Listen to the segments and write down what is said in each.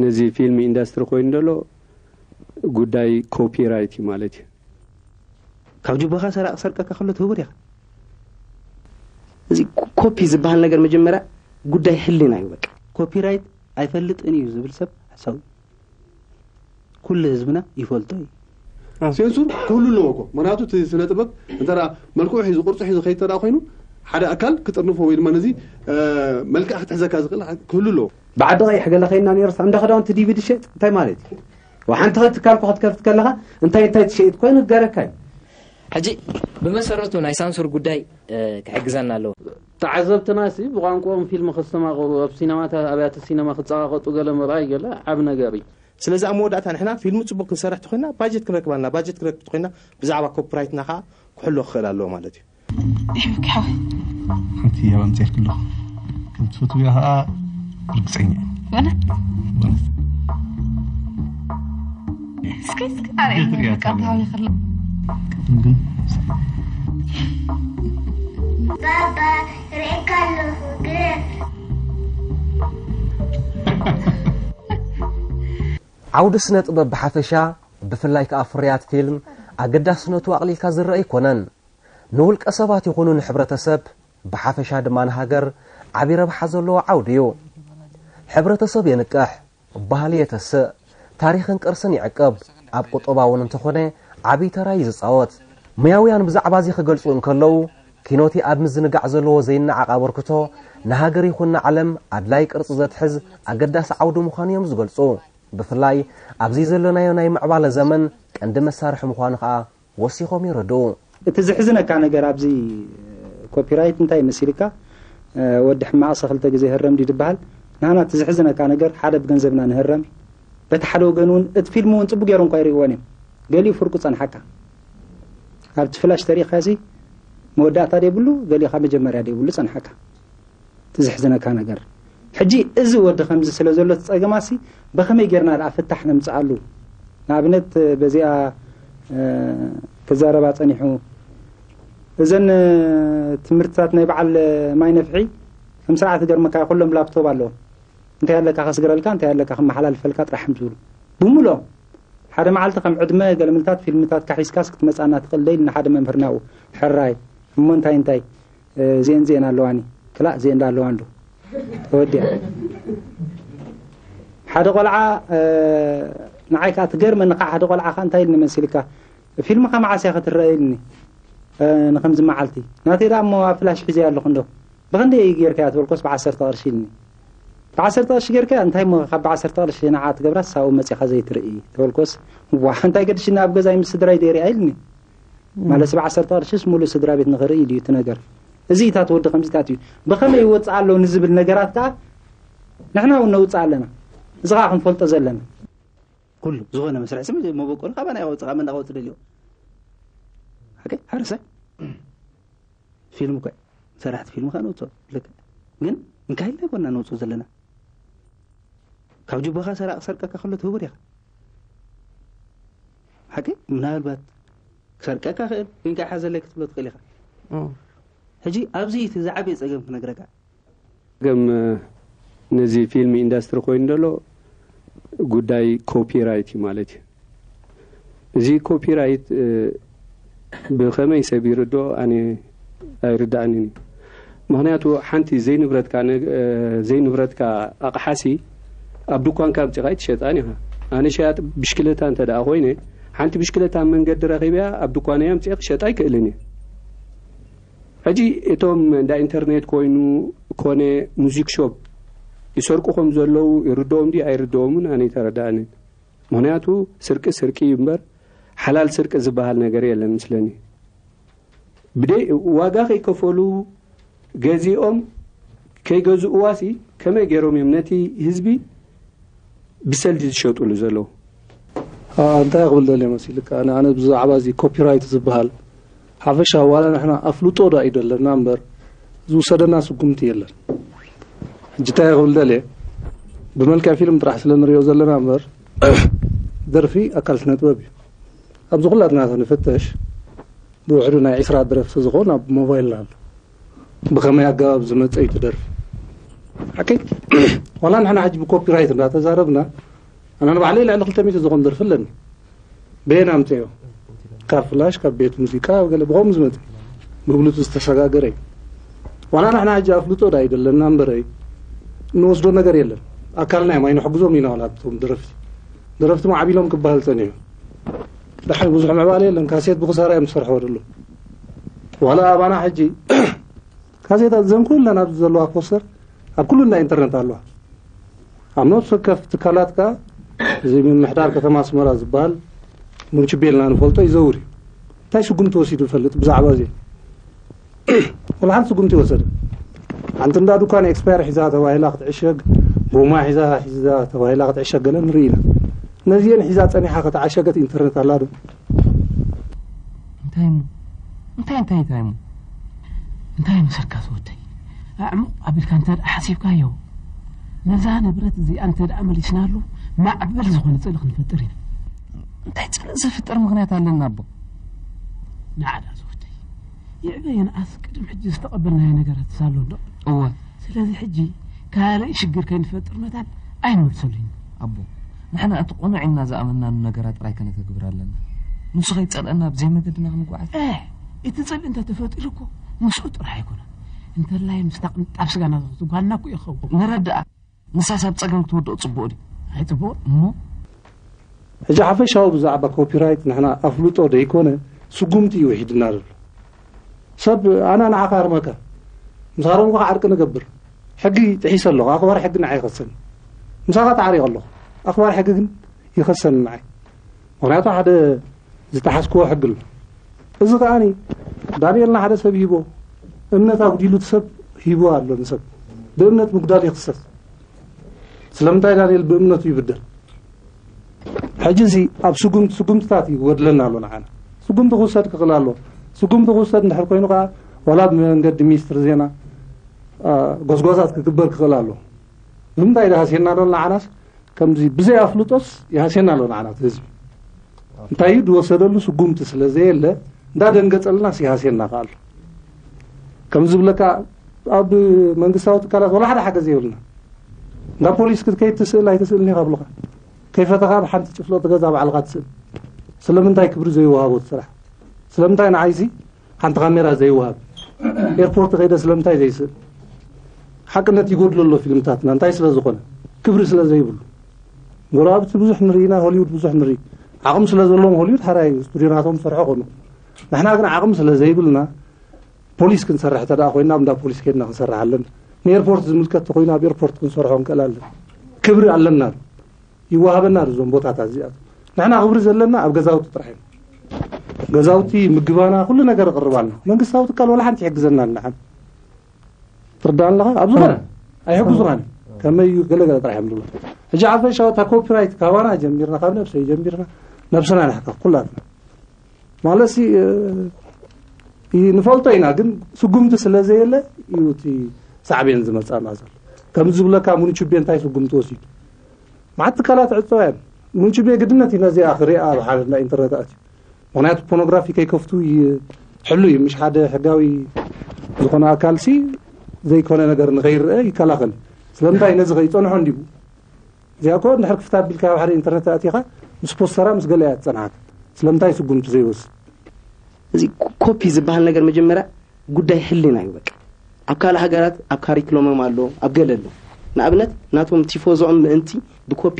ነዚ ፊልም ኢንዳስትሪ ኮይኑ ዘሎ ጉዳይ ኮፒራይት እዩ ማለት እዩ። ካብ ጅቦኻ ሰራቕ ሰርቀካ ከሎ ትህቡ ዲኻ? እዚ ኮፒ ዝበሃል ነገር መጀመርያ ጉዳይ ህልና እዩ። በቃ ኮፒራይት ኣይፈልጥን እዩ ዝብል ሰብ ሓሳዊ። ኩሉ ህዝብና ይፈልጦ እዩ። ሴንሱር ክህሉ ኣለዎ እኮ። ምክንያቱ እቲ ስነ ጥበብ እንተ ደኣ መልክዑ ሒዙ ቅርጹ ሒዙ ከይድ እንተ ደኣ ኮይኑ ሓደ ኣካል ክጥርንፎ ወይ ድማ ነዚ መልክዕ ክትሕዘካ ዝኽእል ክህሉ ኣለዎ። ብዓዲ ቀይሕ ገለ ከይና ነይርስ እንዳ ክዳውንቲ ዲቪዲ ሸጥ እንታይ ማለት እዩ? ሓንቲ ትካል ክትከፍት ከለኻ እንታይ እንታይ ትሸይጥ ኮይኑ ገረካ እዩ። ሕጂ ብመሰረቱ ናይ ሳንሱር ጉዳይ ክሕግዘና ኣለዎ። ተዓዘብትና ሲ ብቋንቋኦም ፊልም ከስተማቕሩ ኣብ ሲነማታት ኣብያተ ሲነማ ክፀቓቐጡ ገለ ምርኣይ ገለ ዓብ ነገር እዩ። ስለዚ ኣብ መወዳእታ ንሕና ፊልም ፅቡቅ ክንሰርሕ ተኮይና ባጀት ክንረክብ ኣለና። ባጀት ክንረክብ ተኮይና ብዛዕባ ኮፒራይትና ከዓ ክሕሎ ክኽእል ኣለዎ ማለት እዩ። ሓንቲ ያባም ጸርክ ኣለኹ ከም ትፈትውያ ከዓ ርግፀኛ እየ። እስኪ እስኪ ኣርእየኒ በቃ እንታይ ይኽእል። ቅድም ግን ባባ ርእየካ ኣለኹ ግረፍ። ዓውዲ ስነ ጥበብ ብሓፈሻ ብፍላይ ከኣ ፍርያት ፊልም ኣገዳስነቱ ኣቕሊልካ ዝረአ ኣይኮነን። ንውልቀ ሰባት ይኹኑ ንሕብረተሰብ ብሓፈሻ ድማ ንሃገር ዓቢ ረብሓ ዘለዎ ዓውዲ እዩ። ሕብረተሰብ የንቅሕ፣ ባህሊ የተስእ፣ ታሪኽን ቅርስን ይዕቅብ፣ ኣብ ቁጠባ እውን እንተኾነ ዓቢ ተራ እዩ ዝጻወት። ሙያውያን ብዛዕባ እዚ ክገልጹ እንከለዉ ኪኖቲ ኣብ ምዝንጋዕ ዘለዎ ዘይነዓቕ ኣበርክቶ ንሃገር ይኹን ንዓለም ኣድላይ ቅርጺ ዘትሕዝ ኣገዳሲ ዓውዲ ምዃኑ እዮም ዝገልጹ። ብፍላይ ኣብዚ ዘለናዮ ናይ ምዕባለ ዘመን ቀንዲ መሳርሒ ምዃኑ ከኣ ወሲኾም የረድኡ። እቲ ዘሕዝነካ ነገር ኣብዚ ኮፒራይት እንታይ መሲልካ ወዲ ሕማቕሰ ክልተ ግዜ ህረም ድዩ ዝበሃል? ንሕና እቲ ዘሕዝነካ ነገር ሓደ ብገንዘብና ንህረም፣ በቲ ሓደ ወገን እውን እቲ ፊልም እውን ፅቡቅ ገይሮም እኳ ይርእይዎን እዮም። ገሊኡ ፍርቁ ፀንሓካ ኣብቲ ፍላሽ ተሪእካሲ መወዳእታ ደይብሉ ገሊኻ መጀመርያ ደይብሉ ፀንሓካ። እቲ ዘሕዝነካ ነገር ሕጂ እዚ ወዲ ከምዚ ስለ ዘሎ እቲ ጸገማሲ ብኸመይ ጌርና ደኣ ፍታሕ ነምጽኣሉ? ንኣብነት በዚኣ ክዛረባ ጸኒሑ እዘን ትምህርትታት ናይ በዓል ማይ ነፍሒ ከም ስርዓት ገርመካ ኩሎም ላፕቶፕ ኣለዎም። እንታይ ኣለካ ከስግረልካ እንታይ ኣለካ ከመሓላልፈልካ ጥራሕ እዮም ዝብሉ ብምልኦም ሓደ መዓልቲ ከም ዕድመ ገለምልታት ፊልምታትካ ሒዝካስ ክትመጻና ትኽእል ዶ ኢሉኒ ሓደ መምህር ናብኡ። ሕራይ እሞ እንታይ እንታይ እዚኤን እዚኤን ኣለዋኒ ክላእ እዚኤን ዳ ኣለዋ እንዶ ተወዲኣ ሓደ ቆልዓ ንዓይ ከዓ ትገርመኒ ከዓ ሓደ ቆልዓ ከዓ እንታይ ኢልኒ መሲልካ ፊልምኻ መዓስ እያ ክትረአ ኢልኒ ንከምዚ መዓልቲ ናተይ ደኣ እሞ ኣብ ፍላሽ ሒዘ ኣለኹ እንዶ ብኽንደይ እዩ ጌርካያ ትበልኮስ ብዓሰርተ ቅርሺ ኢልኒ ብዓሰርተ ቅርሺ ጌርካያ እንታይ እሞ ካብ ብዓሰርተ ቅርሺ ንዓ ትገብራስ ኣብኡ መፂኻ ዘይትርኢ ተበልኮስ ዋ እንታይ ገድሽኒ ኣብ ገዛይ ምስ ስድራይ ደይሪኣ ኢልኒ ማለት ሰብ ዓሰርተ ቅርሽስ ሙሉእ ስድራ ቤት ንኽርኢ ድዩ እቲ ነገር እዚ ኢታት ወዲ ከምዚታት እዩ ብኸመይ ይወፅእ ኣሎ ንዝብል ነገራት ከዓ ንሕና እውን ነውፅእ ኣለና እዚ ከዓ ክንፈልጦ ዘለና ኩሉ ዝኾነ መስርሕ ስም መበቆሉ ካባና ይወፅእ ካብ መና ከወፅእ ደልዮ ሓቂ ሓረሳይ ፊልም እኮ ሰራሕቲ ፊልም ከዓ ነውፅኦ ልክዕ ግን እንካይልና ይኮና ነውፅኦ ዘለና ካብ ጅቦኻ ሰራቂ ሰርቀካ ከሎ ትህቡ ዲኻ ሓቂ ምናልባት ክሰርቀካ ክእል ግን ከዓ ሓዘለይ ክትብሎ ትኽእል ኢኻ ሕጂ ኣብዚ እቲ ዝዓበየ ፀገም ክነግረካ ገም ነዚ ፊልም ኢንዳስትሪ ኮይኑ ዘሎ ጉዳይ ኮፒራይት እዩ ማለት እዩ። እዚ ኮፒራይት ብኸመይ ሰብ ይርድኦ ኣነ ኣይርድኣንን እዩ። ምኽንያቱ ሓንቲ ዘይንብረትካ ዘይንብረትካ ኣቕሓሲ ኣብ ድኳንካ ኣምፂኻ ኣይትሸጣን ኢኻ። ኣነ ሸያጥ ብሽክለታ እንተ ደኣ ኮይነ ሓንቲ ብሽክለታ ኣብ መንገዲ ረኺበያ ኣብ ድኳነይ ኣምፂኤ ክሸጣ ኣይክእልን እየ። ሕጂ እቶም እንዳ ኢንተርኔት ኮይኑ ኮነ ሙዚክ ሾፕ ይሰርቁ ከም ዘለዉ ይርድኦም ድዩ ኣይርድኦምን ኣነ ኣይተረድኣንን። ምኽንያቱ ስርቂ ስርቂ እዩ እምበር ሓላል ስርቂ ዝበሃል ነገር የለን ምስለኒ። ብደይ ዋጋ ከይከፈሉ ገዚኦም ከይገዝእዋሲ ከመይ ገይሮም እዮም ነቲ ህዝቢ ብሰልዲ ዝሸጥሉ ዘለዉ? እንታይ ክብል ደልየ መሲልካ ኣነ ኣነ ብዛዕባ እዚ ኮፒራይት ዝበሃል ሓፈሻ ዋላ ንሕና ኣፍልጦ ዶ ኣይደለና እምበር ዝውሰደና ስጉምቲ የለን ሕጂ እንታይ ክብል ደልየ ብመልክዕ ፊልም ጥራሕ ስለ ንሪኦ ዘለና እምበር ደርፊ ኣካል ስነ ጥበብ እዩ ኣብዚ ኩላትና ንፍተሽ ብውሕዱ ናይ ዒስራ ደረፍቲ ዝኾን ኣብ ሞባይልና ኣሎ ብኸመይ ኣገባብ ዝመፀ እዩ ትደርፊ ሓቀይ ዋላ ንሕና ሕጂ ብኮፒራይት እንዳተዛረብና ኣነ ንባዕለይ ልዕሊ ክልተ ሚእቲ ዝኾን ደርፊ ኣለኒ። በየን ኣምፅዮ? ካብ ፍላሽ፣ ካብ ቤት ሙዚቃ፣ ገለ ብኸምኡ ዝመፀ ብብሉቱ ዝተሰጋገረ እዩ። ዋላ ንሕና ሕጂ ኣፍልጦ ዳ ኣይደለና እምበረይ እንወስዶ ነገር የለን። ኣካልና እዮም ኣይንሕግዞም ኢና። ዋላ እቶም ደረፍቲ ደረፍቲ ማዕቢሎም ክበሃል ፀኒሑ። ደሓን ብዙሕ ምዕባለ የለን። ካሴት ብክሳራ እዮም ዝሰርሕዎ ደሎ። ዋላ ኣባና ሕጂ ካሴታት ዘን ኩለን ኣብዚ ዘለዋ ፖስተር ኣብ ኩሉ እንዳ ኢንተርነት ኣለዋ። ኣብ ነፍሲ ወከፍ ትካላት ከኣ እዚ ምምሕዳር ከተማ ኣስመራ ዝበሃል ሙንችቤልና ንፈልጦ ይዘውር እዩ። እንታይ ስጉምቲ ወሲዱ ይፈልጥ ብዛዕባ እዚ? ወላ ሓንቲ ስጉምቲ ይወሰደ። ሓንቲ እንዳ ዱኳን ኤክስፓየር ሒዛ ተባሂላ ክትዕሸግ፣ ጎማ ሒዛ ሒዛ ተባሂላ ክትዕሸግ ገለ ንርኢ ኢና። ነዚአን ሒዛ ጸኒሓ ከተዓሸገት ኢንተርነት ኣላ ዶ? እንታይ እሞ እንታይ እንታይ እንታይ እሞ እንታይ መሰልካ ዝወደይ? ኣዕሙቕ ኣቢልካ እንተ ደኣ ሓሲብካዮ፣ ነዛ ንብረት እዚኣ እንተ ደኣ መሊስናሉ፣ ማዕበል ዝኾነ ጽልኢ ክንፈጥር ኢና። እንታይ ጽልኢ ዘፍጥር ምኽንያት ኣለና ኣቦ? ንዓዳ ዝወደይ፣ ይዕበ የንኣስ ቅድም ሕጂ ዝተቐበልናዮ ነገራት ኣሎ እንዶ? እወ። ስለዚ ሕጂ ካልእ ሽግር ከይንፈጥር መታን ኣይንመልሰሉን። ኣቦ፣ ንሕና እቲ ቅኑዕ ኢልና ዝኣመንናሉ ነገራት ጥራይ ከነተግብር ኣለና። ንሱ ከይጸልአና ብዘይ መገድና ክንጓዓዝ። እ፣ እቲ ጽልኢ እንተ ተፈጢሩ እኮ ምስኡ ጥራሕ ኣይኮነን። እንተላይ ምስታ ቅንጣብ ስጋና ዝኾነት ጓልና እኮ ይኸውን። ንረድኣ። ንሳስ ኣብ ጸገም ክትወድኦ ጽቡቕ ድዩ? ኣይጽቡቕ። እሞ? ሕጂ ሓፈሻዊ ብዛዕባ ኮፒራይት ንሕና ኣፍልጦ ደይኮነ ስጉምቲ እዩ ውሒድና ዘሎ። ሰብ ኣና ንዓኻ ኣርመካ። ምስ ኣረምኩኻ ዓርቂ ንገብር። ሕጊ ጥሒሰ ኣለኹ። ኣኽባሪ ሕጊ ንዓይ ይኸሰኒ። ምሳኻ ተዓሪቐ ኣለኹ። ኣኽባሪ ሕጊ ግን ይኸሰኒ ንዓይ። ምኽንያቱ ሓደ ዝጠሓስክዎ ሕጊ ኣሎ። እዚ ከኣኒ ዳንኤል ንሓደ ሰብ ሂቦ እምነት ኣጉዲሉ እቲ ሰብ ሂቦ ኣሎ ንሰብ። ብእምነት ምጉዳል ይኽሰስ። ስለምንታይ ዳንኤል ብእምነቱ ይብደል? ሕጂ እዚ ኣብ ስጉምቲ ስጉምትታት ይጎድለና ኣሎ ንዓና። ስጉምቲ ክውሰድ ክኽእል ኣሎ። ስጉምቲ ክውሰድ እንድሕር ኮይኑ ከዓ ዋላ ብመንገዲ ሚኒስትሪ ዜና አ፣ ጎስጓሳት ክግበር ክኽእል ኣሎ። ንምንታይ ድሃስየና ኣሎ ንዓናስ? ከምዚ ብዘይ ኣፍልጦስ ይሃስየና ኣሎ ንዓና እቲ ህዝቢ። እንታይ እዩ ዝወሰደሉ ስጉምቲ ስለ ዘየለ እንዳደንገጸልናስ ይሃስየና ከኣሎ። ከም ዝብለካ ኣብ መንግስታዊ ትካላት ወላ ሓደ ሓገዝ የብልና። እንዳ ፖሊስ ክትከይድ ትስእል ኣይትስእልን ኢኻ ብሉኻ። ከይፈተኻ ኣብ ሓንቲ ጭፍለቕ ገዛ ባዕልኻ ትስእል። ስለምንታይ ክብሪ ዘይወሃቦ እቲ ስራሕ? ስለምንታይ ንዓይሲ ሓንቲ ካሜራ ዘይወሃብ? ኤርፖርት ከይደ ስለምንታይ ዘይስእል? ሓቅነት ይጎድሎ ኣሎ ፊልምታትና እንታይ ስለ ዝኾነ? ክብሪ ስለ ዘይብሉ። ጎረባብቲ ብዙሕ ንርኢና፣ ሆሊውድ ብዙሕ ንርኢ። ዓቕሚ ስለ ዘለዎም ሆሊውድ ሓራይ እዩ፣ ስቱዲዮ ናቶም ሰርሖ ኮኑ። ንሕና ግን ዓቕሚ ስለ ዘይብልና ፖሊስ ክንሰርሕ ተደኣ ኮይና ኣብ እንዳ ፖሊስ ከይድና ክንሰርሕ ኣለና። ንኤርፖርት ዝምልከት ተኮይኑ ኣብ ኤርፖርት ክንሰርሖ ንክእል ኣለና። ክብሪ ኣለና። ይወሃበና ዶ እዞም ቦታታት እዚኣቶም? ንሕና ክብሪ ዘለና ኣብ ገዛውቲ ጥራሕ እዩ። ገዛውቲ ምግባና ኩሉ ነገር ይቕርባልና። መንግስታዊ ትካል ወላ ሓንቲ ይሕግዘና ንዓን። ትርዳእ ኣለኻ? ኣብ ዝኾነ ኣይሕግዙኻን። ከመይ እዩ ገለ ገለ ጥራሕ እዮም ዝብሉ። ሕጂ ሓፈሻዊ እታ ኮፒራይት ካባና ጀሚርና፣ ካብ ነብሰይ ጀሚርና ነብስና ንሕካ ኩላትና። ማለት ሲ፣ እ፣ ይ-፣ ንፈልጦ ኢና፣ ግን ስጉምቲ ስለ ዘየለ እዩ እቲ ሳዕቤን ዝመጻና ዘሎ። ከም ዝብለካ ሙኒቹቤ እንታይ ስጉምቲ ወሲዱ? መዓት ትካላት ዕጸዋ እዮም። ሙኒቹቤ ግድነት እዩ ነዚኣ ክሪኣ ኣብ ሓደ ናይ ኢንተርነት ኣትዩ። ምኽንያቱ ፖርኖግራፊ ከይከፍቱ ይ-፣ ሕሉ እዩ። ምሽ ሓደ ሕጋዊ ዝኾነ ኣካል ሲ ዘይኮነ ነገር ንኸይርአ ይከላኸል። ስለምንታይ ነዚ ከይጸንሖ እንዲቡ? እዚኣ እኮ እንድሕር ክፍታ ኣቢልካ ኣብ ሓደ ኢንተርነት ኣእቲኻ ምስ ፖስተራ ምስ ገለ እያ ትጸንሓካ። ስለምንታይ ስጉምቲ ዘይወስድ? እዚ ኮ-፣ ኮፒ ዝበሃል ነገር መጀመርያ ጉዳይ ሕልና እዩ። በቃ ኣብ ካልእ ሃገራት ኣብ ካሪክሎሞም ኣሎ፣ ኣብ ገለ ኣሎ። ንኣብነት ናቶም ቲፎዞኦም ምእንቲ ብኮፒ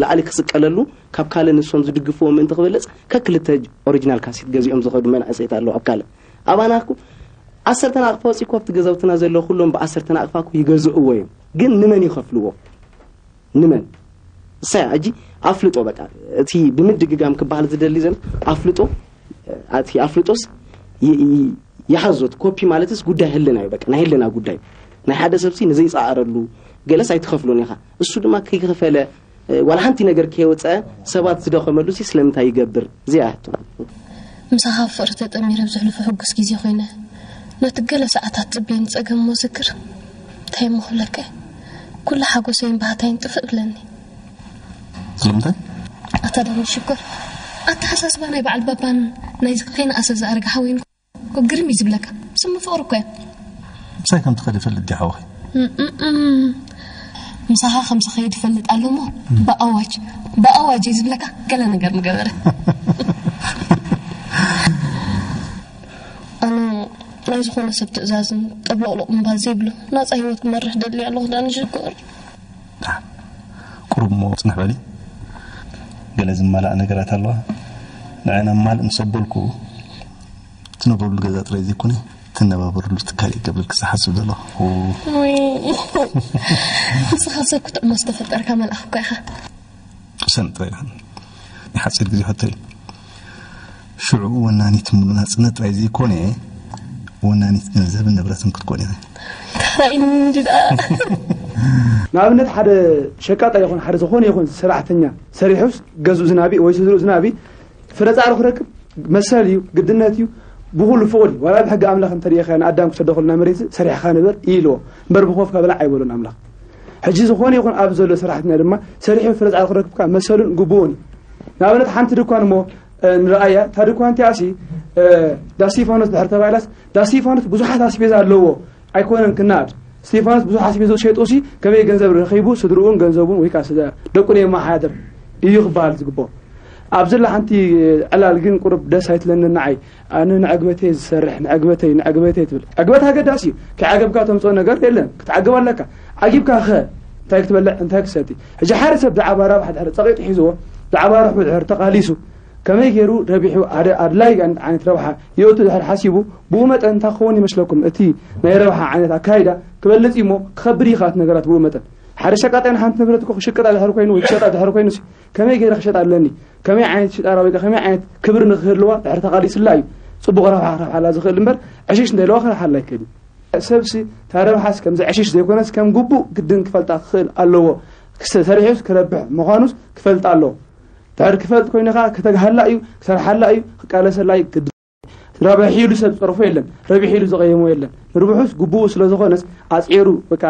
ላዕሊ ክስቀለሉ ካብ ካልእ ንሶም ዝድግፍዎ ምእንቲ ክበለጽ ከክልተ ኦሪጂናል ካሴት ገዚኦም ዝኸዱ መናእሰይት ኣለዉ ኣብ ካልእ። ኣባና እኮ ዓሰርተ ናቕፋ ወጺእኩ ኣብቲ ገዛውትና ዘለዉ ኩሎም ብዓሰርተ ናቕፋ እኮ ይገዝእዎ እዮም። ግን ንመን ይኸፍልዎ? ንመን? እሳያ ሕጂ ኣፍልጦ በቃ እቲ ብምድግጋም ክበሃል ዝደሊ ዘሎ ኣፍልጦ እቲ ኣፍልጦስ ይ-፣ ይ-፣ ይሓዞት ኮፒ ማለትስ ጉዳይ ህልና እዩ። በቃ ናይ ህልና ጉዳይ ናይ ሓደ ሰብሲ ንዘይጸዓረሉ ገለስ ኣይትኸፍሎን ኢኻ። እሱ ድማ ከይከፈለ ዋላ ሓንቲ ነገር ከየውፀ ሰባት ዝደኸመሉ ሲ ስለምንታይ ይገብር? እዚኣ ሕቶ። ምሳኻ ኣብ ፍቕሪ ተጠሚረ ብዘሕልፎ ሕጉስ ግዜ ኮይነ ነቲ ገለ ሰዓታት ጽበየኒ ጸገም እሞ ዝክር እንታይ እሞ ክብለካ እየ? ኩሉ ሓጎሰይን ባህታይን ጥፍእ ብለኒ። ስለምንታይ? ኣታ ዳኒ ሽኮር ኣተሓሳስባ ናይ በዓል ባባን ናይ ከይንኣሰ ዝኣረገ ሓወይን እኮ ግርም እዩ ዝብለካ። ስሙ ፍቕሪ እኮ እያ። ምሳይ ከም ትኸድ ይፈልጥ ድዩ ሓወኸይ? ምሳኻ ከምዚ ኸይድ ይፈልጥ ኣሎ እሞ፣ ብኣዋጅ፣ ብኣዋጅ እየ ዝብለካ፣ ገለ ነገር ምገበረ። ኣነ ናይ ዝኾነ ሰብ ትእዛዝን ጠብሎቕሎቕ ምባል ዘይብሉ ናጻ ህይወት ክመርሕ ደሊ ኣለኹ። ዳኒ ሽኮር። ቁሩብ እሞ ጽንሕ በሊ። ገለ ዝማላእ ነገራት ኣለዋ። ንዓይ ናብ ማልእ ምስ ኣበልኩ ትነብረሉ ገዛ ጥራይ ዘይኮነ ትነባበረሉ ትካል እየ ክብል ክዝሓስብ ዘለኹ። ወይ፣ ንስኻ ሰብ ክትዕሞ ዝተፈጠርካ መልኣኽ እኮ ኢኻ። ሰም ጥራይ ይኹን። ናይ ሓፂር ግዜ ሕቶ እዩ። ሽዑ ወናኒት ሙሉ ናፅነት ጥራይ ዘይኮነ፣ ወናኒት ገንዘብን ንብረትን ክትኮን ኢኻ። እንታይ እንዲ ደኣ? ንኣብነት ሓደ ሸቃጣ ይኹን ሓደ ዝኾነ ይኹን ሰራሕተኛ ሰሪሑስ ገዝኡ ዝናቢ ወይ ስድርኡ ዝናቢ ፍረ ጻዕሪ ክረክብ መሰል እዩ፣ ግድነት እዩ፣ ብኹሉ ፍቑድ እዩ። ዋላ ብሕጊ ኣምላኽ እንተሪኢኻ ንኣዳም ክሰደኹልና መሬት ሰሪሕኻ ንበር ኢልዎ እምበር ብኾፍ ከበላ ኣይበሉን ኣምላኽ። ሕጂ ዝኾነ ይኹን ኣብ ዘሎ ሰራሕተኛ ድማ ሰሪሑ ፍረ ጻዕሪ ክረክብካ መሰሉን ግቡኡን እዩ። ንኣብነት ሓንቲ ድኳን እሞ ንረኣያ እታ ድኳን እቲኣሲ ዳስቲፋኖስ ድሕር ተባሂላስ ዳስቲፋኖስ ብዙሓት ኣስቤዛ ኣለዎ ኣይኮነን ክናድ ስቴፋኖስ ብዙሕ ኣስቤዛ ሸይጡ ሲ ከመይ ገንዘብ ረኺቡ ስድርኡን ገንዘቡን ወይ ከዓ ደቁን የመሓድር እዩ ክበሃል ዝግብኦ። ኣብዚ ላ ሓንቲ ዕላል ግን ቁሩብ ደስ ኣይትለንን ንዓይ። ኣነ ንዕግበተይ ዝሰርሕ ንዕግበተይ ንዕግበተይ ትብል። ዕግበት ኣገዳሲ እዩ። ከይዓገብካ ተምፅኦ ነገር የለን። ክትዓግብ ኣለካ። ዓጊብካ ኸ እንታይ ክትበልዕ እንታይ ክትሰቲ? ሕጂ ሓደ ሰብ ብዛዕባ ረብሓ ድሕሪ ፀቒጡ ሒዝዎ ብዛዕባ ረብሑ ድሕሪ ተቓሊሱ ከመይ ገይሩ ረቢሑ ኣደ ኣድላይ ዓይነት ረብሓ የእቱ ድሕሪ ሓሲቡ ብኡ መጠን እንታይ ክኸውን ይመስለኩም? እቲ ናይ ረብሓ ዓይነት ኣካይዳ ክበልፅ እሞ ክኸብር ይኽኣት ነገራት ብኡ መጠን ሓደ ሸቃጣይ ንሓንቲ ንብረት እኮ ክሽቅጣ ድሕሪ ኮይኑ ወይ ክሸጣ ድሕሪ ኮይኑ ከመይ ገይረ ክሸጣ ኣለኒ ከመይ ዓይነት ሽጣራ ወይ ከመይ ዓይነት ክብሪ ንክህልዋ ድሕሪ ተቓሊስላ እዩ ፅቡቕ ረብሓ ክረብሓላ ዝኽእል እምበር ዕሽሽ እንተኢለዋ ክረብሓላ ይክእል እዩ። ሰብሲ እታ ረብሓስ ከምዚ ዕሽሽ ዘይኮነስ ከም ግቡእ ግድን ክፈልጣ ክኽእል ኣለዎ። ሰሪሑስ ክረብሕ ምዃኑስ ክፈልጥ ኣለዎ። ድሕር ክፈልጥ ኮይኑ ከዓ ክተግሃላ እዩ ክሰርሓላ እዩ ክቃለሰላ እዩ ግድን። ረብሒሉ ሰብ ዝፀርፎ የለን ረቢሒሉ ዝቐየሞ የለን። ንርብሑስ ግቡኡ ስለዝኾነስ ኣፅዒሩ በቃ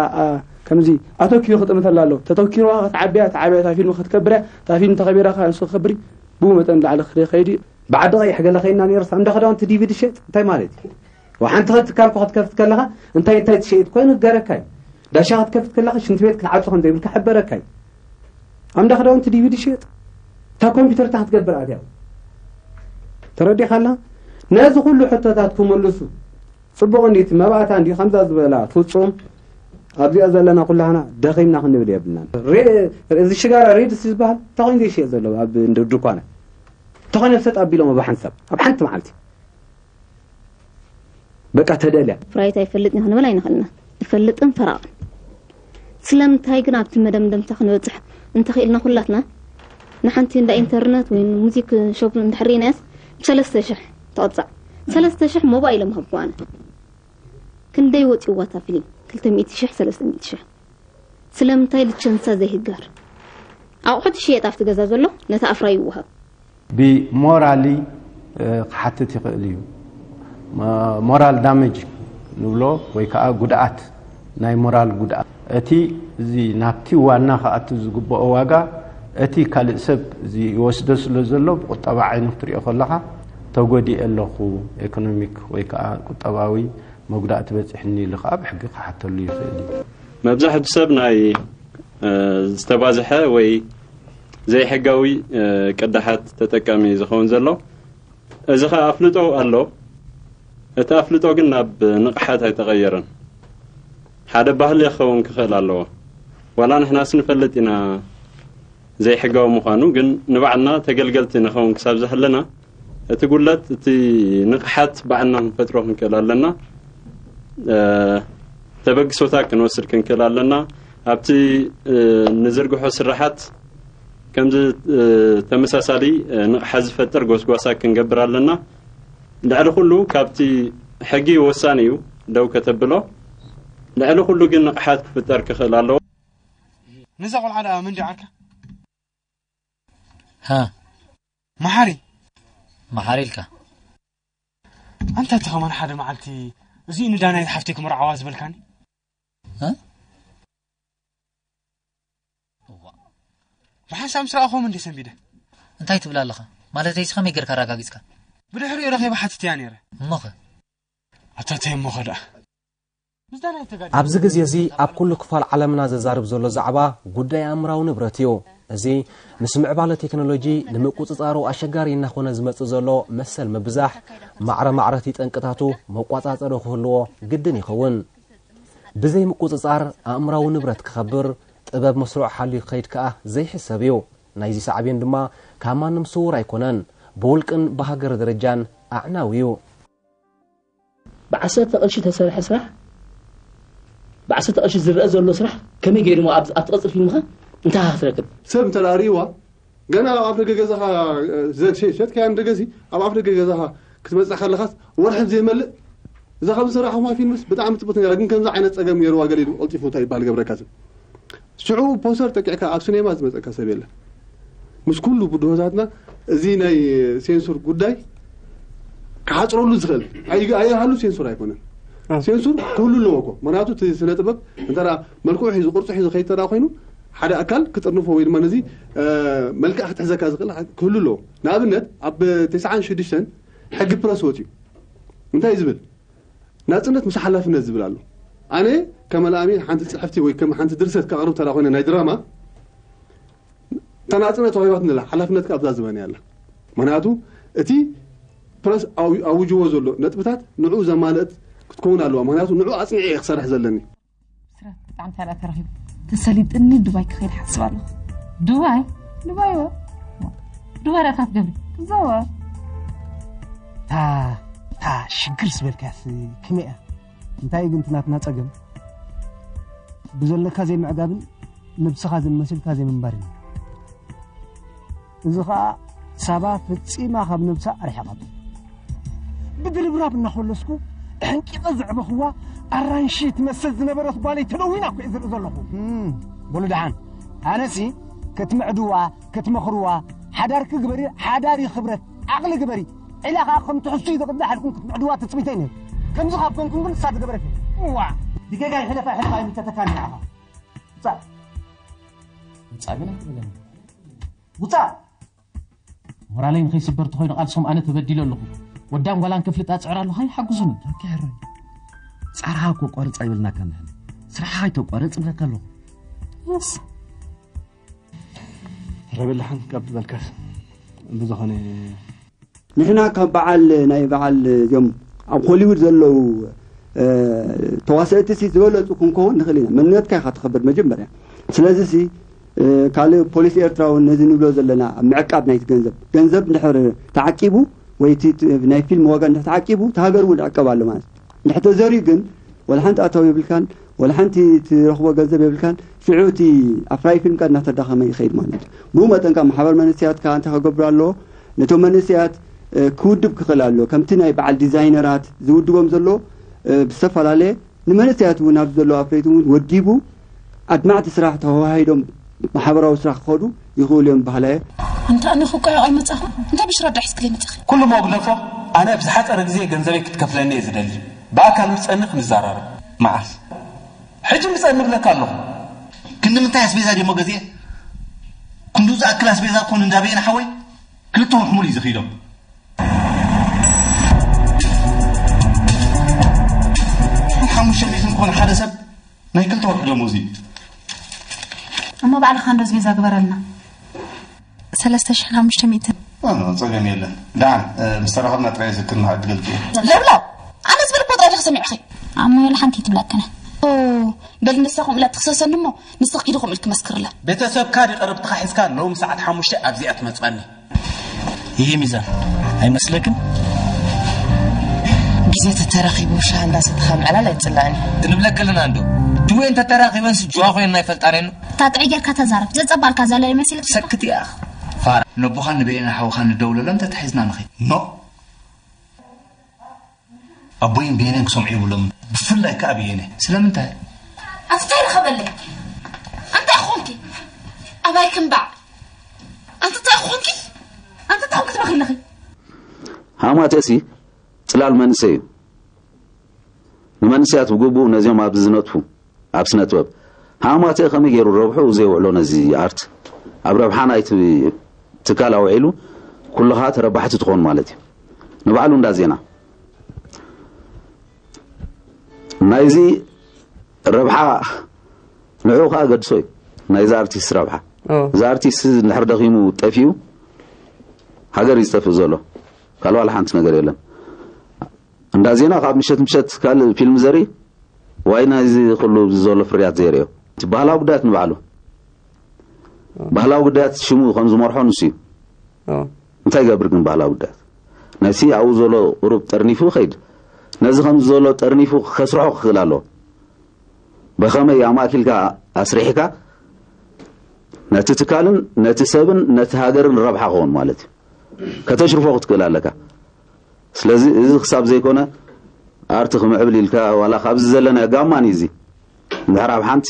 ከምዚ ኣተኪሩ ክጥምተላ ኣለዎ። ተተኪርዋ ክትዓብያ እታ ዓብያ እታ ፊልም ክትከብርያ እታ ፊልም ተኸቢራ ከዓ ንሱ ክከብሪ ብኡ መጠን ላዕሊ ክኸይድ እዩ። ብዓዲ ቀይሕ ገለ ከይና ነይርስ እንዳ ክዳውንቲ ዲቪዲ ሸጥ እንታይ ማለት እዩ? ሓንቲ ትካል ክትከፍት ከለኻ እንታይ እንታይ ትሸይጥ ኮይኑ ገረካ እዩ። ዳሻ ክትከፍት ከለኻ ሽንቲ ቤት ክትዓጹ ከም ዘይብልካ ሕበረካ እዩ። ኣምዳ ክዳውንቲ ዲቪዲ ሸጥ እታ ኮምፒውተር እታ ክትገብር ኣትያ ተረዲኻ ኣላ። ነዚ ኩሉ ሕቶታት ክመልሱ ጽቡቕ እንዲት መባእታ እንዲ ከምዛ ዝበላ ፍጹም ኣብዚኣ ዘለና ኩላህና ደኺምና ክንብል የብልናን። እዚ ሽጋራ ሬድስ ዝበሃል ተኾይኑ ዘይሽየጥ ዘሎ ኣብ ድኳና ተኾይኑ ሰጥ ኣቢሎም ኣብ ሓንሳብ ኣብ ሓንቲ መዓልቲ በቃ ተደልያ። ፍራይት ኣይፈልጥን ክንብል ኣይንኽእልና። ንፈልጥን ፈራቕን። ስለምንታይ ግን ኣብቲ መደምደምታ ክንበጽሕ እንተኽኢልና ኩላትና ንሓንቲ እንዳ ኢንተርነት ወይ ሙዚክ ሾፕ እንድሕር ርኢናያስ ብሰለስተ ሽሕ ትቕጻዕ። ሰለስተ ሽሕ ሞባይሎም ሃብኩዋና። ክንደይ ወጺዋ እታ ፊልም? ክልተ ሚእቲ ሽሕ ሰለስተ ሚእቲ ሽሕ። ስለምንታይ ልቸንሳ ዘይህገር ኣቑሑት ይሽየጥ ኣብቲ ገዛ ዘሎ ነቲ ኣፍራይ ይወሃብ። ብሞራሊ ክሓትት ይኽእል እዩ። ሞራል ዳመጅ ንብሎ ወይ ከዓ ጉድኣት ናይ ሞራል ጉድኣት እቲ እዚ ናብቲ ዋና ክኣቱ ዝግብኦ ዋጋ እቲ ካልእ ሰብ እዚ ይወስዶ ስለ ዘሎ ብቁጠባ ዓይኑ ክትሪኦ ከለኻ ተጎዲኤ ኣለኹ ኤኮኖሚክ ወይ ከዓ ቁጠባዊ መጉዳእቲ በፂሕኒ ኢሉ ከዓ ብሕጊ ክሓተሉ ይኽእል እዩ። መብዛሕቱ ሰብ ናይ ዝተባዝሐ ወይ ዘይሕጋዊ ቅዳሓት ተጠቃሚ ዝኸውን ዘሎ። እዚ ኸኣ ኣፍልጦ ኣሎ። እቲ ኣፍልጦ ግን ናብ ንቕሓት ኣይተቐየረን። ሓደ ባህሊ ክኸውን ክኽእል ኣለዎ። ዋላ ንሕናስ ንፈልጥ ኢና ዘይሕጋዊ ምዃኑ፣ ግን ንባዕልና ተገልገልቲ ንኸውን ክሳብ ዝሃለና እቲ ጉለት እቲ ንቕሓት ባዕልና ክንፈጥሮ ክንክእል ኣለና። ተበግሶታት ክንወስድ ክንክእል ኣለና። ኣብቲ ንዝርግሖ ስራሓት ከምዚ ተመሳሳሊ ንቕሓት ዝፈጥር ጎስጓሳት ክንገብር ኣለና። ልዕሊ ኩሉ ካብቲ ሕጊ ወሳኒ እዩ ደው ከተብሎ። ልዕሊ ኩሉ ግን ንቕሓት ክፍጠር ክኽእል ኣለዎ። ነዛ ቆልዓ ደኣ መን ድዩ ዓርካ? ሃ መሓሪ መሓሪ ኢልካ ኣንታ እቲ ከማን ሓደ መዓልቲ እዚ ንዳናይት ሓፍተይ ክምርዓዋ ዝበልካኒ እ? ብሓንሳብ ምስ ረኣኹም እንዲ ሰንቢደ እንታይ ትብል ኣለኻ ማለተይስ ከመይ ጌርካ ኣረጋጊፅካ ብድሕሪኡ ረኺበ ሓቲተያ ነይረ እሞኸ ኣታ እንታይ እሞኸ ደኣ ኣብዚ ግዜ እዚ ኣብ ኩሉ ክፋል ዓለምና ዘዛርብ ዘሎ ዛዕባ ጉዳይ ኣእምራዊ ንብረት እዩ። እዚ ምስ ምዕባለ ቴክኖሎጂ ንምቁጽጻሩ ኣሸጋሪ እናኾነ ዝመጽእ ዘሎ መሰል ምብዛሕ፣ ማዕረ ማዕረቲ ጠንቅታቱ መቋጻጸሪ ክህልዎ ግድን ይኸውን። ብዘይ ምቁጽጻር ኣእምራዊ ንብረት ክኸብር፣ ጥበብ መስርዑ ሓልዩ ክኸይድ ከኣ ዘይሕሰብ እዩ። ናይዚ ሳዕቤን ድማ ካብ ማንም ስዉር ኣይኮነን። ብውልቅን ብሃገር ደረጃን ኣዕናዊ እዩ። ብዓሰርተ ቅርሺ ተሰርሐ ስራሕ፣ ብዓሰርተ ቅርሺ ዝረአ ዘሎ ስራሕ ከመይ ገይሩ እሞ ኣብቲ ቅፅል ፊልምኻ እንታይ ኢኻ ክትረክብ? ሰብ እንተ ደኣ ርእይዋ፣ ገና ኣብ ኣፍ ደገ ገዛኻ፣ ሸትካያ ንደገ ሲ፣ ኣብ ኣፍ ደገ ገዛኻ ክትበፅሕ ከለኻስ ወርሒ ዘይመልእ እዛ ከም ዝሰራሕኹማ ፊልምስ ብጣዕሚ ፅብቕቲ ነይራ፣ ግን ከምዚ ዓይነት ፀገም ነይርዋ ገለ ኢሉ ቀልጢፉ እንታይ ይበሃል ገብረካ ዝብል ሽዑ ፖስተር ጠቂዕካ ኣብ ስኔማ ዝመፀካ ሰብ የለን። ምስ ኩሉ ብድሆታትና እዚ ናይ ሴንሱር ጉዳይ ክሓፅረሉ ዝኽእል ኣይሃሉ ሴንሱር ኣይኮነን። ሴንሱር ክህሉ ኣለዎ እኮ፣ ምክንያቱ እቲ ስነ ጥበብ እንተ መልክዑ ሒዙ ቅርፁ ሒዙ ከይተራ ኮይኑ ሓደ ኣካል ክጥርንፎ ወይ ድማ ነዚ መልክዕ ክትሕዘካ ዝኽእል ክህሉ ኣለዎ። ንኣብነት ኣብ ተስዓን ሽዱሽተን ሕጊ ፕረስ ወፅዩ እንታይ ዝብል ናጽነት ምስ ሓላፍነት ዝብል ኣሎ። ኣነ ከመልኣሚ ሓንቲ ጽሕፍቲ ወይ ከም ሓንቲ ድርሰት ከቕርብ ተራ ኮይነ ናይ ድራማ እታ ናጽነት ተዋሂባትኒ ኣላ፣ ሓላፍነትካ ኣብዛ ዝበኒ ኣላ። ምክንያቱ እቲ ፕረስ ኣውጅዎ ዘሎ ነጥብታት ንዑ ዘማልእት ክትከውን ኣለዋ። ምክንያቱ ንዑ ኣጽኒዐ እየ ክሰርሕ ዘለኒ። ብስራት ብጣዕሚ ታዲያ ተረኺቡ ተሰሊጥኒ ዱባይ ክኸይድ ሓስብ ኣለኹ። ዱባይ? ዱባይ ወ? ዱባይ ዳኣ ክትገብሪ? ክዛወር። እታ እታ ሽግር ዝበልካያስ ከመይ እያ? እንታይ ግን እቲ ናትና ጸገም ብዘለካ ዘይምዕጋብን ነብስኻ ዝመሲልካ ዘይምንባርን እዩ። እዚ ኸኣ ሳባ ፈጺማ ካብ ነብሳ ኣርሒቓቶ። ብድርብራብ እናኾለስኩ ኣሕንቂቐ ዘዕበኽዋ ኣራንሺ ትመስል ዝነበረት ጓለይ ተደዊና እኮ እየ ዝርኢ ዘለኹ። እም፣ በሉ ደሓን። ኣነሲ ክትምዕድዋ፣ ክትመኽርዋ፣ ሓዳርኪ ግበሪ፣ ሓዳር እዩ ክብረት፣ ዓቕሊ ግበሪ። ዒላ ኸኣ ከም ትሕዝትኡ ዝቕዳሕ ኢልኩም ክትምዕድዋ ትጽቢተይ ነይሩ። ከምዚ ካብ ኮንኩም ግን ንሳ ዝገበረት እያ። እዋእ! ብጌጋ ይሕለፋ ይሕለፋ ኣይምልከተካን እዩ ንዓኻ። ውጻእ። ውጻእ ግን ኣይትበለኒ። ውጻእ! ሞራለይ ንኸይስበር ተኾይኑ ቃልሶም ኣነ ተበዲለ ኣለኹ። ወዳን ጓላን ከፍልጥ ኣጽዕር ኣለኹ ኣይሓግዙኒ። ኦኬ ሕራይ። ጻርኻ እኮ ኣቋርጽ ኣይበልናካን ንሕና። ስራሕኻ ኣይተቋርጽ እብለካ ኣለኹ። የስ። ረበላሕን ካብ ትበልካስ ብዝኾነ ንሕና ካብ በዓል ናይ በዓል እዚኦም ኣብ ሆሊውድ ዘለዉ ተዋሰእቲ ሲ ዝበለፁ ክንከውን ንኽእል ኢና። መንነትካ ኢኻ ተኸብር መጀመርያ። ስለዚ ሲ ካልእ ፖሊስ ኤርትራ እውን ነዚ ንብሎ ዘለና ኣብ ምዕቃብ ናይቲ ገንዘብ ገንዘብ እንድሕር ተዓቂቡ ወይ እቲ ናይ ፊልም ዋጋ እንድሕር ተዓቂቡ እቲ ሃገር እውን ዕቀብ ኣሎ ማለት እዩ። እንድሕር ተዘርዩ ግን ወላ ሓንቲ ኣታዊ የብልካን፣ ወላ ሓንቲ ትረኽቦ ገንዘብ የብልካን። ሽዑ እቲ ኣፍራዪ ፊልምካ እናተዳኸመ ይኸይድ ማለት እዩ። ብኡ መጠን ከኣ ማሕበር መንእሰያት ከኣ እንታይ ከገብር ኣለዎ? ነቶም መንእሰያት ክውድብ ክኽእል ኣለዎ። ከምቲ ናይ በዓል ዲዛይነራት ዝውድቦም ዘሎ ብዝተፈላለየ ንመንእሰያት እውን ኣብዚ ዘለዉ ኣፍረይቲ እውን ወዲቡ ኣድማዕቲ ስራሕ ተወሃሂዶም ማሕበራዊ ስራሕ ክኸዱ ይኽእሉ እዮም በሃላይ እየ። ኣንታ ኣነ ክቆዮ ኣይመጻኹ እንታይ ብሽራ ዳሕ ስክለይ መጻኺ ኩሉ መጉደፎ ኣነ ኣብ ዝሓጸረ ግዜ ገንዘበይ ክትከፍለኒ እየ ዝደሊ ብኣካል ምጸኒ ክንዘራረብ መዓስ ሕጂ ምጸኒ ብለካ ኣለኹ ክንዲ ምንታይ ኣስቤዛ ደሞ ገዚኤ ክንዱ ዝኣክል ኣስቤዛ ኮን እንዳበየን ሓወይ ክልተ ወርሒ ሙሉ እዩ ዝኺዶም ሓሙሽተ ሚእትን ኮነ ሓደ ሰብ ናይ ክልተ ወርሒ ደሞዝ እዩ። እሞ ባዕልኻ እንዶ ኣስቤዛ ግበረልና። ሰለስተ ሽሕን ሓሙሽተ ሚእትን። ጸገም የለን። ደሓን ምስ ተራኸብና ጥራይ ዘክርና ዕድገልኪ እየ። ለብላው! ኣነ ዝብል እኮ ጥራይ ዲኺ ሰሚዕኺ? ኣሞ ወላ ሓንቲ ኣይትብለክን እያ። ኦ በል ንሳ ከምኡ ኢላ ትኽሰሰኒ እሞ ንስኺ ኪዲ ከምኡ ኢልኪ መስክርላ። ቤተሰብካ ድዩ ቀረብትኻ ሒዝካ ሎሚ ሰዓት ሓሙሽተ ኣብዚኣ ትመጽኣኒ። ይሄ ሚዛን ኣይመስለክን? ግዜ ተተራኺቡ ሻሂ እንዳሰተኻ ምዕላል ኣይጽላእን እዩ። ክንብለክ ኣለና እንዶ ድወን ተተራኺበንስ ጅዋ ኮይንና ኣይፈልጣን እየን። እታ ጥዕይ ጌርካ ተዛረብ ዘጸባልካ ዘለ ይመስል። ሰክት እያ ፋራ። ነቦኻን ንበየነ ሓውኻን ንደውለሎም ተታሒዝና ንኸይድ። ኖ ኣቦይን ብየነን ክሰምዑ የብሎም ብፍላይ ከኣ ብየነ ስለምንታይ ኣንታ እንታይ ረኸበለይ ኣንታ ኾንኪ ኣባይ ክንባዕ ኣንታ እንታይ ኾንኪ ኣንታ እንታይ ክትበኺ ኣለኺ ሃማቴሲ ጽላል መንእሰይ እዩ ንመንእሰያት ብግቡእ ነዚኦም ኣብዚ ዝነጥፉ ኣብ ስነ ጥበብ ሃማቴ ከመይ ገይሩ ረብሑ ዘየውዕሎ ነዚ ኣርት ኣብ ረብሓ ናይቲ ትካል ኣውዒሉ ኩልኻ ተረባሕቲ ትኾኑ ማለት እዩ ንባዕሉ እንዳ ዜና ናይዚ ረብሓ ንዕኡ ከዓ ገድሶ እዩ። ናይዛ ኣርቲስት ረብሓ፣ እዛ ኣርቲስት እንድሕር ደኺሙ ጠፊኡ፣ ሃገር እዩ ዝጠፍእ ዘሎ። ካልእ ዋላ ሓንቲ ነገር የለን። እንዳ ዜና ካብ ምሸት ምሸት ካልእ ፊልም ዘርኢ፣ ዋይ ናይዚ ኩሉ ዘሎ ፍርያት ዘየርእዮ። እቲ ባህላዊ ጉዳያት ንባዕሉ፣ ባህላዊ ጉዳያት ሽሙ ከም ዝመርሖ ንሱ እዩ። እንታይ ይገብር ግን ባህላዊ ጉዳያት? ነቲ ኣብኡ ዘሎ ቁሩብ ጠርኒፉ ይኸይድ። ነዚ ከም ዘሎ ጠርኒፉ ከስርሖ ክኽእል ኣለዎ። ብኸመይ ኣማእኪልካ ኣስሪሕካ ነቲ ትካልን ነቲ ሰብን ነቲ ሃገርን ረብሓ ክኸውን ማለት እዩ። ከተሽርፎ ክትክእል ኣለካ። ስለዚ እዚ ክሳብ ዘይኮነ ኣርቲ ክምዕብል ኢልካ ዋላ ካብዚ ዘለና ጋማን እዩ እዚ። እንድሕር ኣብ ሓንቲ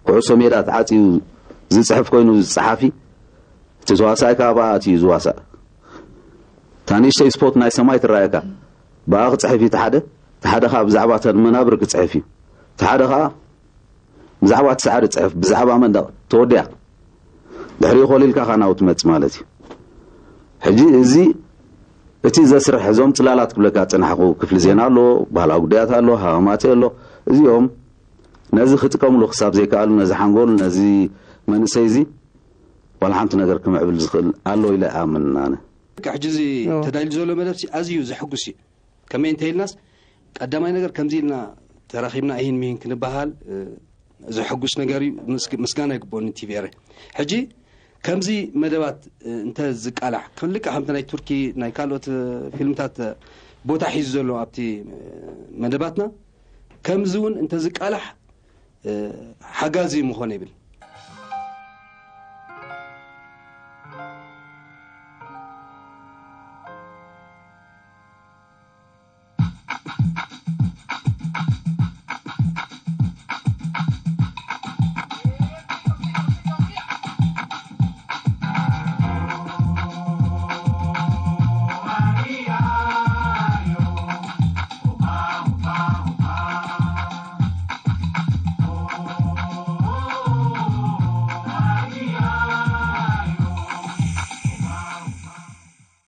ኩዕሶ ሜዳ ተዓፅዩ ዝፅሕፍ ኮይኑ ዝፀሓፊ፣ እቲ ተዋሳኢ ከዓ ብኣ ኣትዩ ዝዋሳእ። እታ ንእሽተይ ስፖት ናይ ሰማይ ትረኣየካ፣ ብኣ ክፅሕፍ እዩ። እቲ ሓደ እቲ ሓደ ከዓ ብዛዕባ እተን መናብር ክፅሕፍ እዩ። እቲ ሓደ ከዓ ብዛዕባ እቲ ሳዕሪ ፅሕፍ፣ ብዛዕባ መንደቕ ተወዲያ። ድሕሪኡ ኮሊልካ ካናው ትመጽእ ማለት እዩ። ሕጂ እዚ እቲ ዘስርሕ፣ እዞም ጽላላት ክብለካ ጽናሕኩ፣ ክፍሊ ዜና ኣሎ፣ ባህላዊ ጉዳያት ኣሎ፣ ሃማማቴ ኣሎ። እዚኦም ነዚ ክጥቀምሉ ክሳብ ዘይከኣሉ፣ ነዚ ሓንጎል፣ ነዚ መንእሰይ እዚ ዋላ ሓንቲ ነገር ክምዕብል ዝኽእል ኣሎ ኢለ ኣምን ኣነ። ሕጂ እዚ ተዳልዩ ዘሎ መደብሲ ኣዝዩ ዘሕጉስ እዩ። ከመይ እንተ ኢልናስ ቀዳማይ ነገር ከምዚ ኢልና ተራኺብና ይህን ሚህን ክንበሃል ዘሐጉስ ነገር እዩ። ምስጋና ይግበኒ ቲቪ ኤረ። ሕጂ ከምዚ መደባት እንተ ዝቃላሕ፣ ልክዕ ከምቲ ናይ ቱርኪ፣ ናይ ካልኦት ፊልምታት ቦታ ሒዙ ዘሎ ኣብቲ መደባትና፣ ከምዚ እውን እንተ ዝቃላሕ ሓጋዚ ምኾነ ይብል።